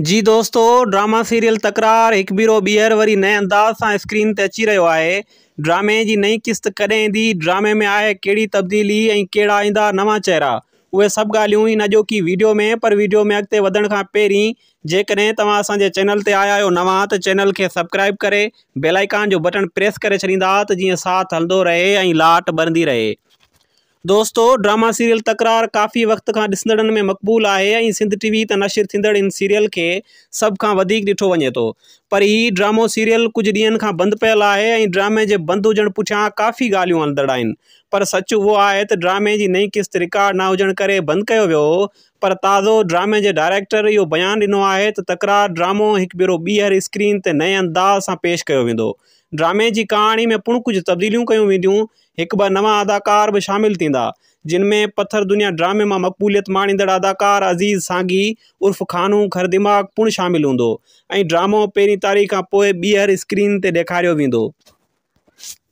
جي دوستو drama serial تڪرار هڪ ڀيرو ٻيهر وري نئين انداز سان اسڪرين تي اچي رهيو آهي. ڊرامي جي نئين قسط ڪڏهن ايندي، ڊرامي ۾ آهي ڪهڙي تبديلي ۽ ڪهڙا ايندا نوان چهرا اهي سڀ ڳالهيون هن اڄوڪي ويڊيو ۾ پر ويڊيو ۾ اڳتي وڌڻ کان پهرين جيڪڏهن توهان اسان جي چينل تي آيا آهيو نوان ته چينل کي سبڪرائيب ڪري بيل آئيڪان جو بٽڻ پريس ڪري ڇڏيندا ته جيئن ساٿ هلندو رهي ۽ لاٽ ٻرندي رهي. دوستو ڊراما سيريل تڪرار ڪافي وقت کان ڏسندڙن ۾ مقبول آهي ۽ سنڌ ٽي وي تان نشر ٿيندڙ ان سيريل کي سڀ کان وڌيڪ ڏٺو وڃي ٿو پر هي ڊرامو سيريل ڪجهه ڏينهن کان بند پيل آهي ۽ ڊرامي جي بند هجڻ پٺيان ڪافي ڳالهيون هلندڙ آهن پر سچ اهو آهي ته ڊرامي جي نئين قسط رڪارڊ نه هجڻ ڪري بند ڪيو ويو هو پر تازو ڊرامي جي ڊائريڪٽر اهو بيان ڏنو آهي ته تڪرار ڊرامو هڪ ڀيرو ٻيهر اسڪرين تي نئين انداز سان پيش ڪيو ويندو ڊرامي جي ڪهاڻي ۾ پڻ ڪجهه تبديليون ڪيون وينديون، هڪ ٻه نوان اداڪار به شامل ٿيندا، جن ۾ پٿر دنيا ڊرامي مان مقبوليت ماڻيندڙ اداڪار عزيز سانگي عرف خانو خردماغ پڻ شامل هوندو ۽ ڊرامو پهرين تاريخ کان پوء ٻيهر اسڪرين تي ڏيکاريو ويندو.